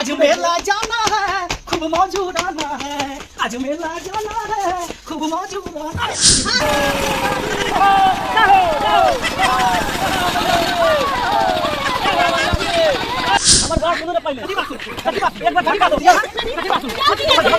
आज मेला जाना है, खूब मौज उड़ाना है। आज मेला जाना है, खूब मौज उड़ाना है। हमर बात सुनू ने पहिले। कथी बात? एक बार कथी बात? कथी बात?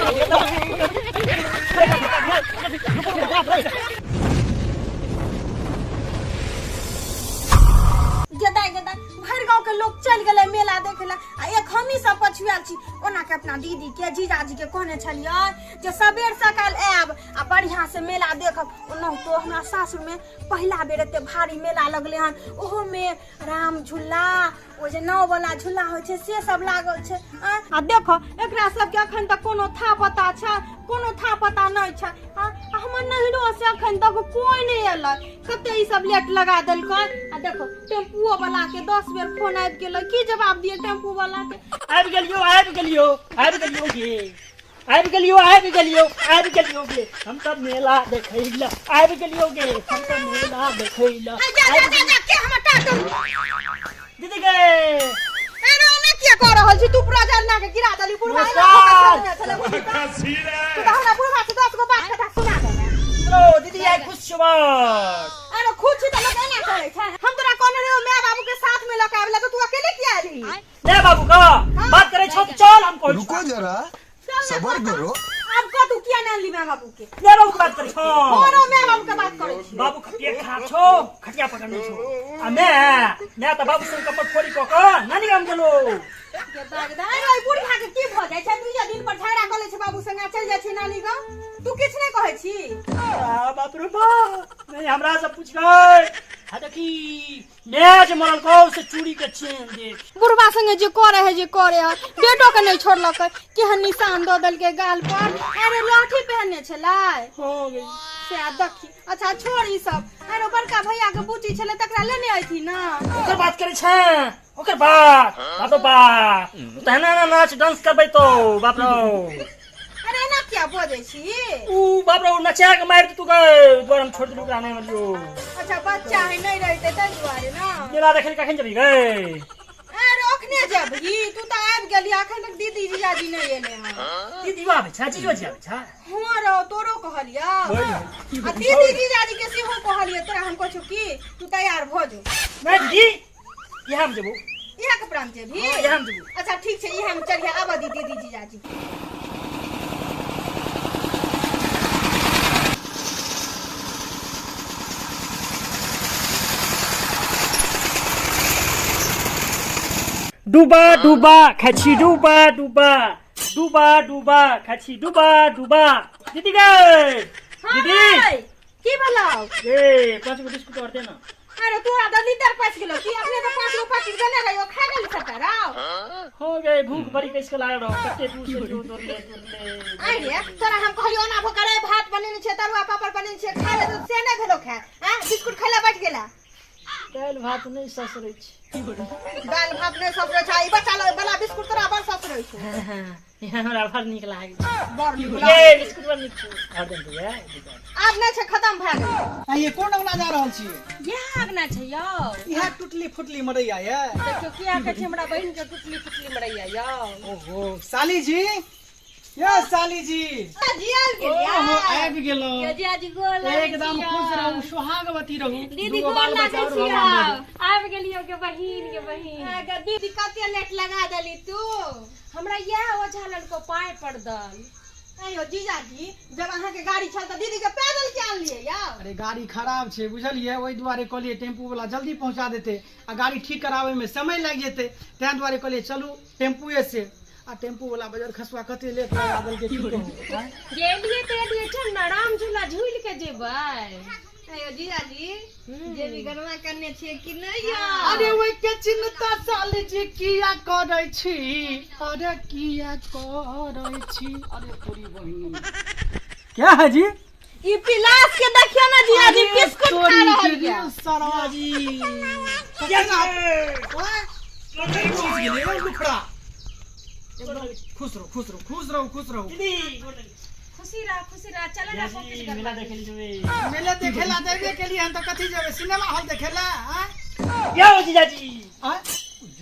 गेदाय गेदाय, भरि गांव के लोग चलि गेलै मेला देखे ला आ एक हमही सब पछुआल छी। ओना के अपना दीदी के जीजाजी के कहने छलियै जे सबेर सकाल आयब आ बढ़िया से मेला देखब। ओनाहितो हमरा सासुर में पहिला बेर एते भारी मेला लगलै हन, ओहो में राम झूला, ओ जे नाव वाला झूला होइ छै से सब लागल छै। आ देखो एकरा सबके अखन तक कोनो था पता छै, कोनो था पता नहि छै। आ हमर नहिरो से अखन तक कोई नहि एलै, कते ई सब लेट लगा देलकै। आ देखो टेम्पुओ वाला के 10 बेर फोन आबि गेलै, की जवाब दिए टेम्पू वाला के? आबि गेलियो, आबि गेलियो, आबि गेलियो गे, आबि गेलियो, आबि गेलियो, आबि गेलियो गे, हम तऽ मेला देखै लए आबि गेलियो गे, हम तऽ मेला देखै लए। आ जा जा जा जा, के हमर टाटल दीदी गे। अरे ओना किया कह रहल छी तू? पूरा जरना के गिरा देली बुढ़वा। एना नमस्कार। भऽ के छेलै बुझी तऽ। तू तऽ हमरा बुढ़वा से 10 गो बात कथा सुना देले। हेलो दीदी, आइ खुश छी बड़। अरे खुश छी तऽ लोक एना करै छै? हम तोरा कहने रहियौ my बाबू के साथ में लऽ के आबे ला, तऽ तू अकेले किया एलही? माय बाबू का बात करै छौ तऽ चल, हम कहै छी। रुको जरा, चल ना। सबर करो। आब कह, तू किया नहि अनली my बाबू के? माय बाबू के बात करै छौ? कोनो my बाबू के बात करै छी। बाबू के पेट खराब छौ, खटिया पकड़ने छौ, आ मैं तऽ बाबू संग कपड़ फोड़ी कऽ कऽ नानी गाम गेलो। के बागदा, अरे ओइ बुढ़िया के की भऽ जाइ छै? दुइये दिन पर झगड़ा कऽ लै छै बाबू संगे, चलि जाइ छै नानी गाँव। तू किछु नहि कहै छी? आ बाप रे बाप, नहीं हमरा से पूछबै। हा देखी, मैं जे मरल कौ से चूड़ी के चेन देख। बुढ़वा संगे जे करे है जे करे है, बेटो के नहीं छोड़लकै, केहन निशान दऽ देलकै गाल पर। अरे लाठी पहनने छलै हो गई से। आ देखी, अच्छा छोड़ ई सब। अरे बड़का भैया के बुची छलै, तकरा लेने अयथी ना। ओकर बात करै छै? ओकर बात, बाप रे बाप, तहना ना नाच डांस करबै तो बाप रे। अरे एना किया बजै छी? ऊ बाप रे, ऊ नचा के मारि तू गए द्वार, हम छोड़ देलू ओकरा, नहि मरियो। अच्छा बच्चा है, नहीं रहते ताहि दुआरे ना। मेला देखै लए कखन जेबही गए? अरे अखने जेबही? तू तऽ आबि गेली, अखन तक दीदी जीजाजी नहि एले हन। दीदी आबै छै, जीजो जी आबै छै? हुआं रहो, तोरो कहलियौ आ दीदी जीजाजी के सेहो कहलियै। तोरा हम कहै छौ कि तू तैयार भऽ जो। नहि दीदी, इएह हम जेबो। इएह कपड़ा में जेबही? हँ, इएह में जेबो। अच्छा ठीक छै, इएह में चढ़िया। आबऽ दी दीदी जीजाजी। डूबा डूबा खाइ छी, डूबा डूबा, डूबा डूबा खाइ छी, डूबा डूबा। दीदी गए, दीदी। हाँ, की भेलौ? ए 5 गो बिस्कुट और दे ना। अरे तोरा तऽ लीटर पैस गेलौ की? अपने तऽ 5 गो 25 देने रहियो, खा गेली सबटा रौ। हो गए, भूख बड़ी कैस के लागल रहो, कते दूर से जो दौड़ले दौड़ले। आइ रे तोरा हम कहलियो ओना भऽ करे, भात बनेने छियै, तरुआ पापड़ बनेने छियै, खा ले, तऽ से नहि भेलौ खाय। आँ बिस्कुट खाय लए बैठ गेला। दालि भात नहि ससरै छै। दालि भात नहि ससरै छै, ई बच्चा वाला बिस्कुट तोरा बड़ ससरै छौ। हमरा बड़ नीक लागै छै। बड़ नीक ये लागै। बिस्कुट बड़ नीक छै। और दे दिया। आब नहि छै, खत्म भए गेलै। आ ये कोन अंगना जा रहल छियै? इएह अंगना छै यौ। इएह टुटली फुटली मरैया ये? देखियौ किया कहै छै हमरा बहिन के टुटली फुटली मरैया यौ। ओहो साली जी, ये साली जी। जी आबि गेलियै। ओहो आबि गेलहुँ। यौ जीजाजी गोर लागै एकदम छियौ। खुश रहू, सुहागवती रहू। दीदी दूगो गोर बाल लागै बच्चा और छियौ। भगवान दे। आबि गेलियौ के बहिन, के बहिन। आ गे दीदी, कते लेट लगा देली तू? हमरा इएह ओझा ललको पाय पर दल। अयो जीजाजी, जब अहाँके गाड़ी छल तऽ दीदी के पैदल किया आनलियै यौ? अरे गाड़ी खराब छै बुझलियै, ओहि दुआरे कहलियै टेम्पू वाला जल्दी पहुंचा देतै, आ गाड़ी ठीक कराबै में समय लागि जेतै, ताहि दुआरे कहलियै चलू टेम्पुए से। आ टेम्पू वाला बजर खसुआ कते लेट लगा देलकै, की कहू आँय? गेलियै तऽ एलियै, चल ने राम झूला झूलि के जेबै। अयो जीजाजी, जेबी गरमा करने छियै कि नहि यौ? अरे ओहि के चिन्ता साली जी किया करै छी, अरे किया करै छी? अरे पूरी बहिनी क्या है जी? ई पिलास के देखियो ना जीजाजी, अरे बिस्कुट खा तोरी रहल के यऽ। सरवा जी कतना ओए, खुश गेलियै ओ लुखड़ा। खुश रहो, खुश रहो, खुश रहो, खुश रहो। दीदी गोर लगै छी। खुशी रह, खुशी रह। चल ना पॉकेट कर। मेला देखे ले जेबै। मेला देखेला देबे के लिए हम तो कथी जेबै सिनेमा हॉल देखेला? आँय यौ जीजाजी। आँय,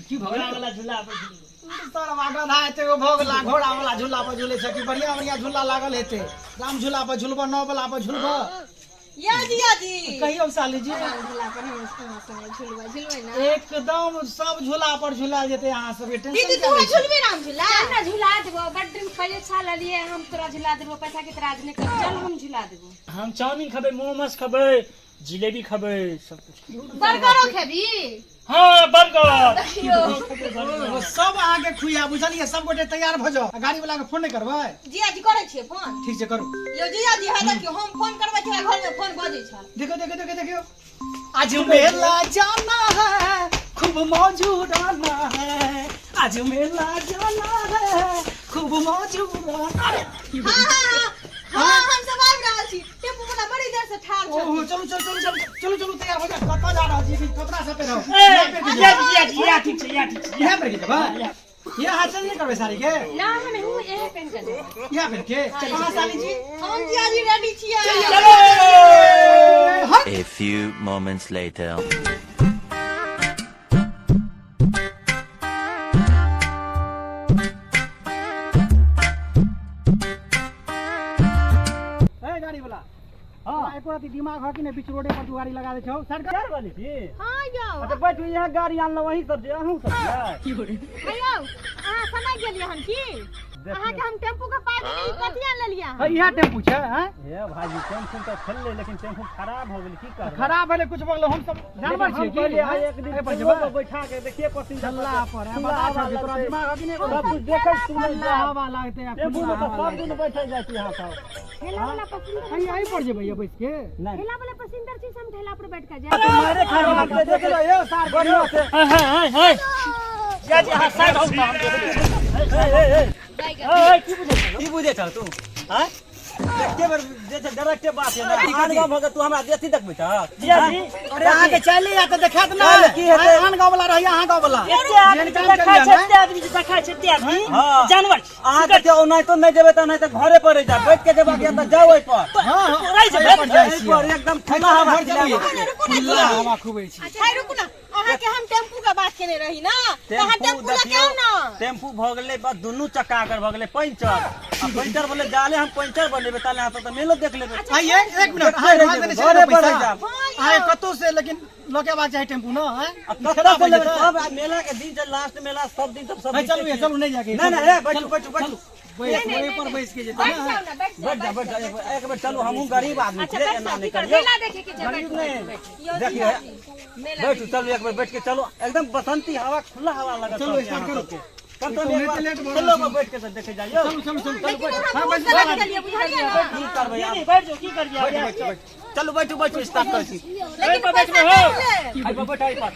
की भऽ गेलै? वाला झूला पर झूलू। सर गधा हेतै ओ भऽ गेला घोड़ा वाला झूला पर झूले छै कि बढ़िया बढ़िया झूला लागल हेतै। राम झूला पर झूलबऽ, नौ वाला पर झूलबऽ। या जी या जी कहियौ साली जी। राम झूला पर हम अहाँ संगे झूलबै, झूलबै ना? एकदम सब झूला पर झूलायल जेतै अहाँ सबके, टेंशन दीदी किया तू लै छी? झूलबी राम झूला? चल ना झूला देबो, बड दिन पहिले छा लेलिए हम, तोरा झूला देबो, पैसा के तराज नहीं कर, चल हम झूला देबो। हम चाउमीन खबै, मोमोस खबै, जिलेबी खबै, सब कुछ। बर्गरो खेबी? हाँ बर्गर। ओ, सब अहाँके खुआ, बुझलियै? सब गोटे तैयार भऽ जाउ। आ गाड़ी वाला के फोन नहि करबै? जिया जी करै छियै फोन। ठीक छै करू। यौ जिया जी, है देखियौ हम फोन करबै छियै, घर में फोन बजै छै। देखो देखो देखो देखियो, आज मेला जाना है, खूब मौज उड़ाना है, आज मेला जाना है, खूब मौज उड़ाना। अरे हाँ हाँ हाँ हाँ, हम सब आबि रहल छी, टेम्पू वाला बड़ी देर से ठाढ़ छै। ओहो चलू चलू चलू चलू चलू चलू, तैयार हो जा। कतऽ जा रहल छी? कपड़ा सब पहिरौ। ए, जिया जी जिया जी, या ठीक छै, या ठीक छै। इएह पहिर के जेबै? ये अहाँ चल नहि करबै साड़ी के? ना हम हूँ एहे पहन के जेबै। इएह पहिर के? अहाँ साली जी? हम जिया जी रेडी छियै। चलो। हट। A few moments later. ए गाड़ी वाला, हाँ एको रति दिमाग ह कि नहि? बीच रोडे पर तू गाड़ी लगा दै छौ, साइड कर। वाली छी? हाँ यौ। अच्छा बैठू, यहाँ गाड़ी आनलहुँ अहीं सब जे अहूँ सब छियै? हे यौ, अहाँ समझ गेलियै हन की? अहाँके हम टेम्पू के पाइ देली, ई कथी आनि लेलियै अहाँ? इएह टेम्पू छै? हैं हे भाईजी, टेम्पू तऽ छलै लेकिन टेम्पू खराब हो गेल, की करबै? खराब भेलै कुछ भऽ गेलै, हम सब जानवर छियै की? कहलियै आइ एक दिन एहि पर ठेलो जेबै? पर बैठा के देखिए पसिंजर चल्ला पर है, खुला बता हवा छौ कि तोरा लगतै। दिमाग ह कि नहि? सब कुछ देखै सुनै खुला जायब। हवा लागतै आ टेम्पू खुला में तऽ हवा सब दिन बैठे जाइ छी अहाँ सब। ठेला वाला पसिंदर, एहि पर जेबै ये बैस के? नहि ठेला वाला पसिंदर छी, हम ठेला पर बैठ के जाए। मारे खाए वाला देख लो यौ सार, बढ़िया से। हाय हाय जिया जी, अहाँ साइड होउ ना, हम देखै छी। ए ए ए, की बुझै छौ? की बुझै छौ तू? आँय, एके बेर जे छै डायरेक्टे बात है ना, आन गाँव भऽ के तू हमरा देसी देखबै छह? जिया जी, अरे अहाँके चलि आ तऽ देखायत ना। चल, की हेतै? आन गाँव वाला रहैया, अहाँ गाँव वाला एते आदमी जेहन जे काम देखै करियै छै, ने। एते आदमी जे देखै छै, एते आदमी हाँ। जानवर छै। अहाँ देखियौ, ओनाहितो नहि जेबै तऽ ओनाहिते घरे पर रहि जायब, बैठ के जेबाक यऽ तऽ जाउ ओहि पर। हाँ हाँ, रहि जेबै। एहि पर जाइ एहि छियै। पर एकदम खुला हवा घर चलू। खिलाबै। खुला हवा खुबै छी। अच्छा रुकू ना, अहाँके हम टेम्पू के बात केने रही ना, तऽ अहाँ टेम्पू टेम्पू लऽ के देखियौ आउ ना। टेम्पू भऽ गेलै बस दुनू चक्का अगर भऽ गेलै पंचर, आ पंचर बोले जाले हम पंचर बनेबै ताले अहाँ सब तऽ मेलो देख लेबै। आइए एक मिनट, अहाँ देखते एडवांस रहि देने जेबै, छियै ने घरे पर पैसा? रहि जायब। अहाँ कतौ से लेकिन लऽ के अयबाक चाही टेम्पू न? आँय? आ कतऽ से लेबै? सब आ मेला के दिन छै, लास्ट मेला, सब दिन सब नहीं, चलू ये, चलू नहीं जाके। नहीं नहीं, ए, बैठू बैठू बैठू। बैस ओहि पर बैस के जेतै बैठ ना। जाओ ना, बैठ जाओ। बैठ जा बैठ जा, एक बेर चलू, हमहूँ गरीब आदमी अच्छा छियै, बैठ एना जाओ, नहि की कर करियौ। मेला देखे के छै, गरीब बैठ नहि। बैठ। देखियौ मेला बैठू, चलू एक बेर बैठ के चलू, एकदम बसंती हवा, खुला हवा लगत। चलू, स्टार्ट करू। कम से कम एक बार लेट भऽ रहल चलो छै। बैठ के तऽ देखे जाइयो। चलू चलू चलू। लेकिन अहाँ हाँ, बहुत बैस, गलत बैस। केलियै, बुझलियै ना? की करबै आब? दीदी बैठ जाओ, की करियै? बैठू बैठू, चलू बैठू बैठू, स्टार्ट करै छी। लेकिन पर पैसा बैठबै हो। नहि लेब। एहि पर बैठ, एहि पर,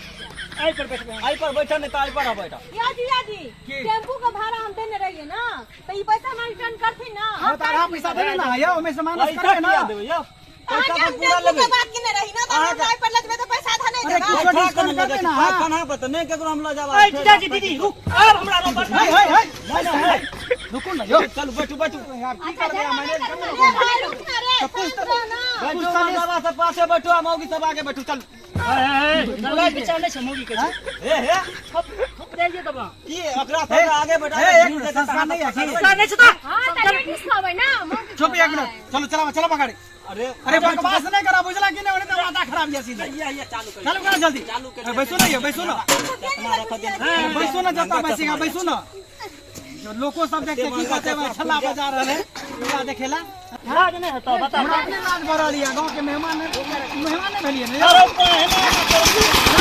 एहि पर बैठबै। एहि पर बैठो, नहि तऽ एहि पर बैठो। या जी या जी, टेम्पू के भाड़ा हम देने रहियै ना, तऽ ई पैसा हमरा रिटर्न करथिन ना? हाँ, तऽ अहाँ पैसा देबै ना यौ, ओहिमे से माइनस पैसा करबै ना। किया देबै यौ? पैसा अहाँके तऽ हम पूरा टेम्पू के लेबै। बात केने रही ना, तऽ हमरा एहि पर लऽ जेबै तऽ पैसा आधा नहि अरे देबै? किछो पैसा डिस्काउंट कने लऽ करबै जाइ ना। छी? हाँ। खाना पर तऽ नहि केकरो हम लऽ जाब। ए जीजा जी, दीदी रुक, आब हमरा रोकब। है है है, नहीं नहीं, रुकू ना यौ। चलू बैठू बैठू। यार की करबै, अहाँ मैनेज करू ना। ए भाई रुक ना रे, कुछ शांत रह ना। बैठू, मर्दाबा सब पासे बैठू आ मौगी सब आगे बैठू, चलू। लड़ाई विचार नहि छै मौगी के छै। हे हे, थप थप दैलियै तब की ओकरा सब आगे बैठा हे, एक मिनट, संस्कार नहीं है की? संस्कार नहि छै तऽ हां त लेडीज कहबै ना, मौगी चुप एक मिनट, चलू चलाओ चलाओ गाड़ी। अरे अरे बकवास नहीं करा, बुझला कि नहीं? तो माथा खराब है सीधे। ये चालू कर, चालू करा जल्दी। चालू कर। अरे बैसो ना ये, बैसो ना, बैसो ना, जता बैसेगा बैसो ना। जो लोको सब देखते की कहते हैं, छल्ला बजा रहल है पूरा देखेला। लाज नहि हेतौ बता? हमरा अपने लाज भऽ रहल यऽ, गाँव के मेहमान मेहमान नहि भेलियै ने यौ? अरे बहिना।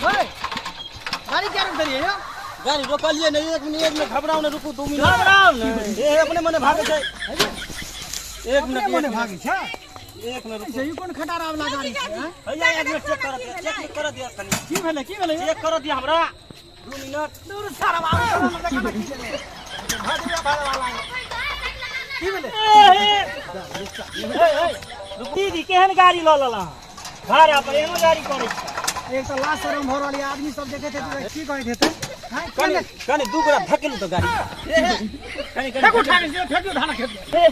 ओए, गाड़ी क्या रोक देलियै यौ? गाड़ी रोकलिए नहीं, एक मिनट एक मिनट, घबराओ नहीं, रुकू 2 मिनट। घबराउ नहि। ए अपने मने भागे छै, एक अपने मिनट मने भागै छै। एक मिनट रुकू। ई कोन खटारा वाला गाड़ी छै, हैं? भैया एक मिनट, चेक कर दिया, चेक कर दिया तनी। की भेलै, की भेलै यौ? चेक कर दिया हमरा 2 मिनट। दूर सारा बाबू, देखा ना की भेलै। भागै भागै वाला। की भेलै? दीदी केहन गाड़ी लऽ लेला? भाड़ा पर एनो गाड़ी करै छै। एक तऽ लाज शरम भऽ रहल यऽ, आदमी सब देखैत हेतै तऽ की कहैत हेतै? हैं? कनि कनि दू गोरा धकेलू तऽ गाड़ी। कनि कनि फेकू ठाक से, फेकू धान खेत में।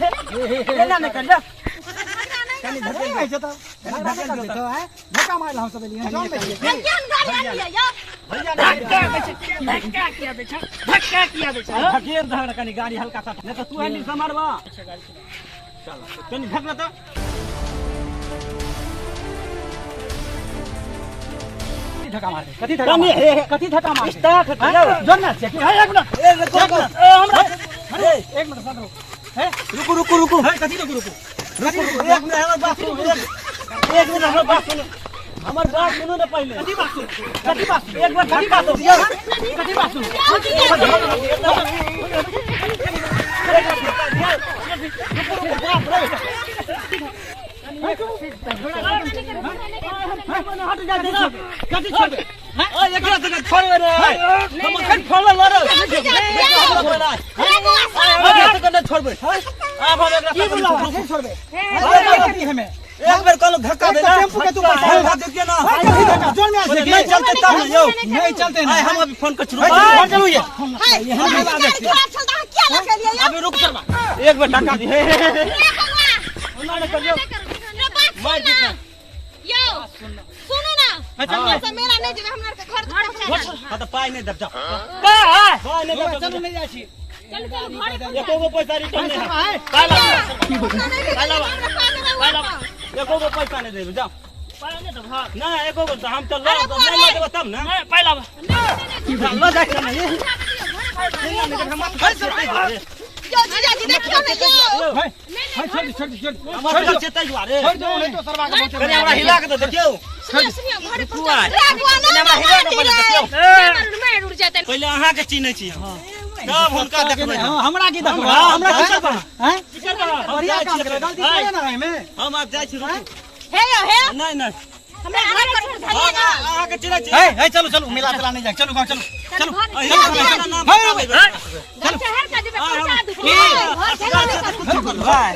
एना नहि करियौ। कनि धकेल होइ छै तऽ झगड़ा नहि करबै तऽ, हैं? धक्का मारि हम सब एलियै हन, जान में छियै। केहन गाड़ी आनलियै यौ? भैया धक्का दै छै, धक्का किया दै छै, धक्का किया दै छै? धकेल दहक कनि गाड़ी हल्का सा, नहि तऽ तू हैंडल सम्हारबा। चल कनि धक ना तऽ। कथी धक्का मारबै? कथी धक्का कनि मारबै? हे हे। कथी धक्का मारबै? स्टार्ट हेतै यौ। जोर ना छै कि? है, एक मिनट। ए रुको रुको। ए, हमरा ए एक मिनट सर, रुको। है? रुकू रुकू रुकू। है, कथी रुकू रुकू? रुकू रुकू, एक मिनट हमर बात सुनू, एक एक मिनट हमर बात सुनू, हमर बात सुनू ने पहिले। कथी बात सुनू? कथी बात सुनू? एक बार धक्का दो दियौ। कथी बात सुनू? हट जा दे ना। कथी छोड़बै? ओ एकरा तऽ छोड़बै रे, हम अखन फोन लड़ब। रे बौआ, एकरा तऽ नहि छोड़बै। आब हम एकरा की बुलावा? कथी छोड़बै? कथी हमे? एक बेर कहलहुँ धक्का दे एक तऽ टेम्पू के तू पैसा धक्का देतियै ना। है, कथी धक्का? जोर में आयल छै की? नहीं चलते तब ने यौ। नहीं चलते ना। आइ हम अभी फोन कर है, चलू, घर चलू ये। हे, अहाँके गाड़ी खराब छल तऽ अहाँ किया लऽ के एलियै यौ? अभी रुक सरबा, एक बेर धक्का दी। हे हे हे। रे बौआ, ओना नहि करियौ। रे बात सुन मारि ना। देत ना। यौ, सुनू ना, हमरा से मेला नहि जेबै, हमरा आरके घर पहुँचा दियौ। हाँ तऽ पाइ नहि देब, जाओ। का पाइ नहि देब। चलू, नहीं जाइ छी। चलू चलू, घरे पहुँचा। एको गो पैसा रिटर्न नहि हैत। है, पाइ लाबू। हमरा नहि भेटल, हमरा पाइ देबै वापस। एको गो पैसा नहि देब, जाओ। पाइ नहि देब? हाँ। नहि, एको गो तऽ हम तऽ लऽ अरे बुआ नहि लऽ रे। देबै तब ने। नहि, पाइ लाब। लऽ जाइ छी ने। यौ जीजाजी, देखियौ ने यौ। है, है, छोड़ दे, छोड़ दे, छोड़ दे। हमर घर छै ताहि दुआरे। छोड़ दे, नहीं तो सरवा के पहुँचे। कनि हमरा हिला के तऽ देखियौ। सुनियौ सुनियौ, घरे पहुँचा आइ। रे बौआ, ना कनि हमरा हिला के पहिले देखियौ। मारि उड़ जेतै। पहिले अहाँके चिन्है छी हम, तब हुनका देखबै। हाँ, हमरा की देखबै? हाँ, हमरा की करबै? हैं? हम बढ़िया जाइ काम छी। केलौ, गलती करे ना एहिमे। हम आब जाइ छी, रुकू। हे यौ, हे। नहि नहि। हमरा घर पर पहुँचा हम ना। अहाँके चिन्है छी। है, है, चलू चलू, मेला तेला नहीं जाए, चलू गाँव चलू। चलू। अहिना हमरा नाम बताबै। घर शहर का जेबै, पहुँचा दू। घर चलू। भाइ।